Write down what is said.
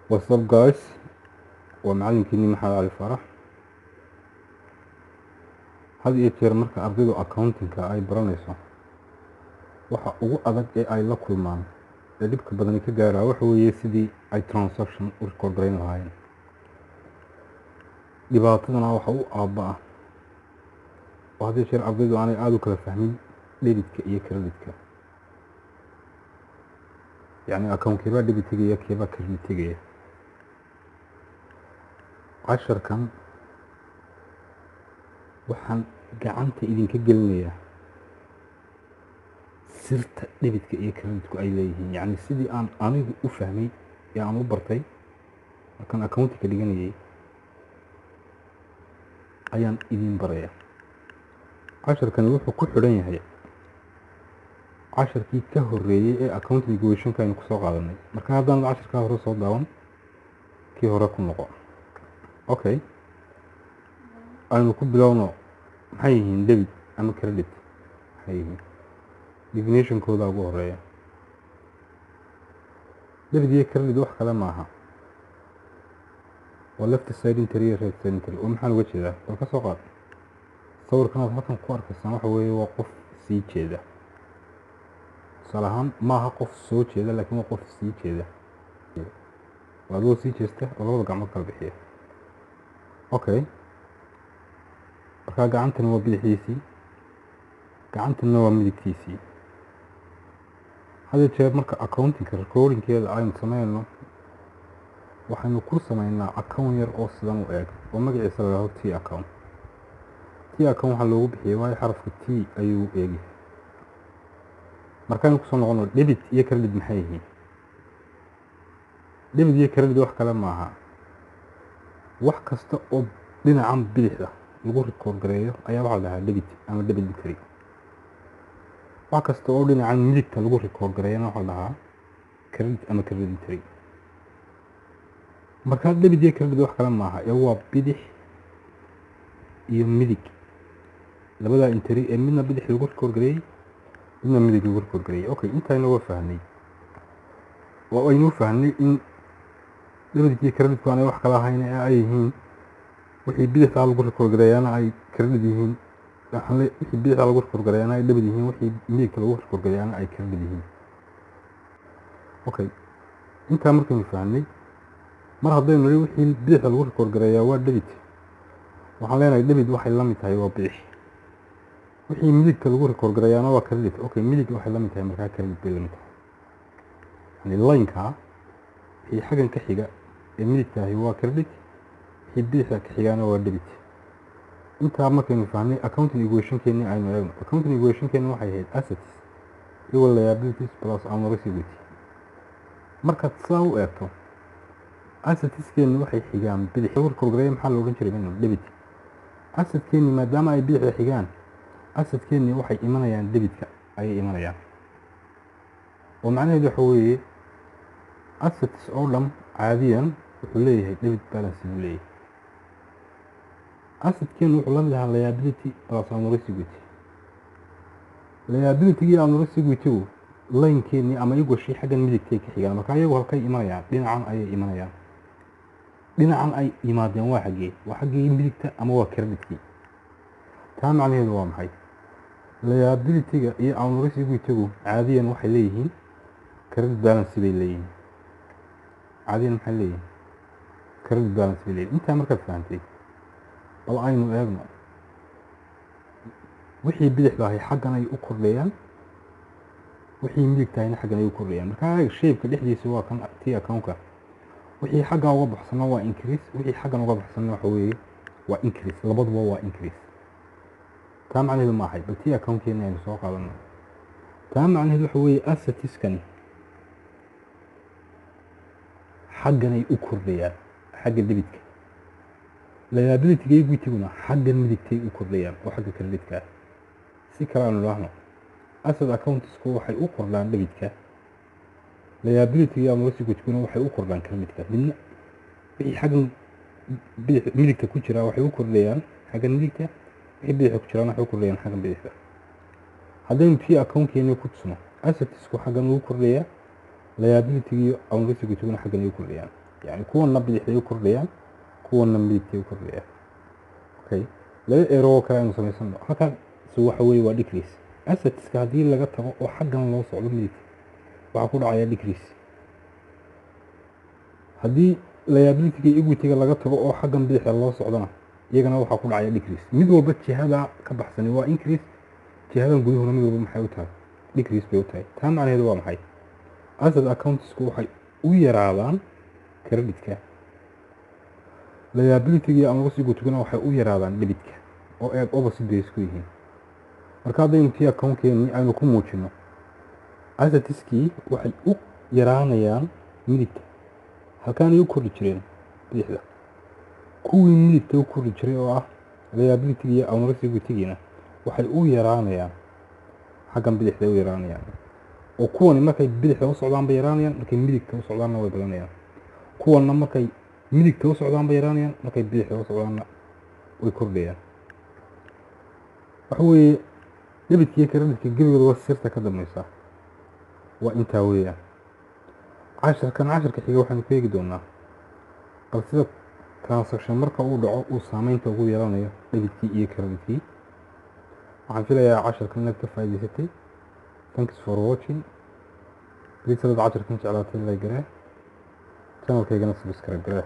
What's up, guys? Waa macalinkiini Maxamed Cali Faarax. Had iyo jeer marka ardaydu accountingka ay baranayso, waxa ugu adag ee ay la kulmaan ee dhibka badani ka gaaraa waxa weeye sidii ay transaction u record garayn lahaayeen. Dhibaatadana waxa u aabba ah oo had iyo jeer ardaydu aanay aada u kala fahmin debitka iyo creditka, yacni account keebaa debit tegaya, keebaa credit tegaya. Casharkan waxaan gacanta idinka gelinayaa sirta debitka iyo creditku ay leeyihiin, yacni sidii aan anigu u fahmay ee aan u bartay markaan accountingka dhiganayay ayaan idin baraya. Casharkani wuxuu ku xidhan yahay casharkii ka horreeyey ee accounting equationka aynu kusoo qaadanay. Marka haddaan casharkaa hore soo daawan, kii hore ku noqo. Okay, aynu ku bilowno. Maxay yihiin debit ama credit? Maxay yihiin? Definitionkooda ugu horeeya. Debit iyo credit wax kale maaha, waa left side entry iyo right side entry. Oo maxaan uga jeedaa? Bal ka soo qaad sawirkan aad halkan ku arkaysaan. Waxa weeye waa qof sii jeeda. Tusaale ahaan, maaha qof soo jeeda, laakiin waa qof sii jeeda. Waa adoo sii jeesta oo labada gacmood kala bixiya. Okay, markaa gacantani waa bidixiisii, gacantanna waa midigtiisii. Had jeer marka accountingka recordingkeeda aynu sameynno, waxaynu ku sameynaa account yar oo sidan u eeg oo magaciisa la yidhahdo T account. T account waxaa loogu bixiyey waayo xarafka T ayuu u eegyahay. Markaynu kusoo noqono, debit iyo credit maxay yihiin? Debit iyo credit wax kale maaha, wax kasta oo dhinacan bidixda lagu record gareeyo ayaa waxaa la dhahaa debit ama debit entry. Wax kasta oo dhinacan midigta lagu record gareeyana waxaa la dhahaa credit ama credit entry. Markaa debit iyo credit wax kale maaha ee waa bidix iyo midig, labadaa entry ee midna bidix lagu record gareeyey, midna midig lagu record gareeyey. Okay, intayna waa fahnay. Waa aynuu fahnay in debit iyo creditku aanay wax kala ahayn ee ay yihiin wixii bidixdaa lagu record gareeyana ay credit yihiin, wixii bidixdaa lagu record gareeyana ay debit yihiin, wixii midigta lagu record gareeyana ay credit yihiin. Okay, intaa markaynu fahnay, mar haddaynu nidhi wixii bidixda lagu record gareeyaa waa debit, waxaan leenahay debit waxay la mid tahay waa bidix, wixii midigta lagu record gareeyaana waa credit. Okay, midig waxay la mid tahay markaa credit bay la mid tahay. Yani line-ka wixii xaggan ka xiga ee midigta ahi waa credit, wixii bidixda ka xigaana waa debit. Intaa markaynu fahnay, accounting equationkeeni aynu eegno. Accounting equationkeeni waxay ahayd assets equal liabilities plus owner's equity. Markaad sidaa u eegto, assetskeeni waxay xigaan bidix. Lagu record gareeya maxaa la odhan jiray? Debit. Assetkeeni maadaama ay bidixda xigaan, assetkeeni waxay imanayaan debitka ayay imanayaan, oo macnaheedu waxa weeye assets oo dhan caadiyan wuxuu leeyahay debit balance buu leeyahay. Assetkeenu wuxuu la mid ahaa liability plus owner's equity. Liability-gii owner's equity-gu line-keenii ama equalshii xaggan midigtay ka xigaan. Marka iyagu halkay imanayaan? Dhinacan ayay imanayaan. Dhinacan ay yimaadeen waa xaggee? Waa xaggii midigta ama waa creditkii. Taa macnaheedu waa maxay? Liability-ga iyo owner's equity-gu caadiyan waxay leeyihiin credit balance bay leeyihiin. Caadiyan maxay leeyihiin? Credit balance bay leeyihin. Intaa markaad fahantay, bal aynu eegno. Wixii bidixda ahay xaggan ay u kordhayaan, wixii midigtahayna xaggan ay u kordhayaan. Markaa eeg, shape-ka dhexdiisa waa kan T accountka. Wixii xaggan uga baxsana waa increase, wixii xaggan uga baxsana waxa weeye waa increase. Labaduba waa increase. Taa macnaheedu ma ahay? Bal T accountkeena aynu soo qaadano. Taa macnaheedu waxa weeye assetskani xagganay u kordhayaan, xagga debitka. Liability-ga equity-guna xaggan midigtay u kordhayaan oo xagga creditka ah. Si kale aanu idhaahno, asset accountsku waxay u kordhaan debitka, liability-ga ama equity-guna waxay u kordhaan creditka. Midna wixii xaggan bidix midigta ku jira waxay u kordhayaan xaggan midigta, wixii bidixda ku jiraan waxay u kordhayaan xaggan bidixda. Haddaynu T accountkeeni ku tusno, assetsku xaggan ugu kordhayaa, liability-ga iyo owner's equity-guna xaggan ay u kordhayaan. Yani kuwanna bidixday u kordhayaan, kuwanna midigtay u kordhayaan. Okay, laba arrow oo kale aynu samaysano halkan. So waxa weeye waa decrease. Assetska haddii laga tago oo xaggan loo socdo midigta, waxaa ku dhacaya decrease. Haddii liabilityga iyo equityga laga tago oo xaggan bidixda loo socdona, iyagana waxaa ku dhacaya decrease. Mid walba jihada ka baxsani waa increase, jihadan guduhuna mid walba maxay u tahay? Decrease bay u tahay. Taa macnaheedu waa maxay? Asset accountsku waxay u yaraadaan creditka, liabilityga iyo owner's equityguna waxay u yaraadaan debitka, oo eeg opposite bay isku yihiin. Marka haddaynu tii accountkeennii aynu ku muujino, assetskii waxay u yaraanayaan midigta halkaanay u kordhi jireen bidixda. Kuwii midigta u kordhi jiray oo ah liabilityga iyo owner's equitygiina waxay u yaraanayaan xaggan bidixda u yaraanayaan, oo kuwani markay bidixda u socdaan bay yaraanayaan, markay midigta u socdaanna way badanayaan. Kuwanna markay midigta u socdaan bay yaraanayaan, markay bidixda u socdaanna way kordhayaan. Waxa weeye debitka iyo creditka gebigooda waa sirta ka dambaysa waa intaa weeyaan. Casharkan casharka xiga waxaanu ku eegi doonaa bal sida transaction marka uu dhaco uu saameynta ugu yeelanayo debitkii iyo creditkii. Waxaan filayaa casharkan inaad ka faa'iidaysatay. Thanks for watching. Please, haddaad casharkan jeclaatay, like garee, channelkaygana subscribe garee.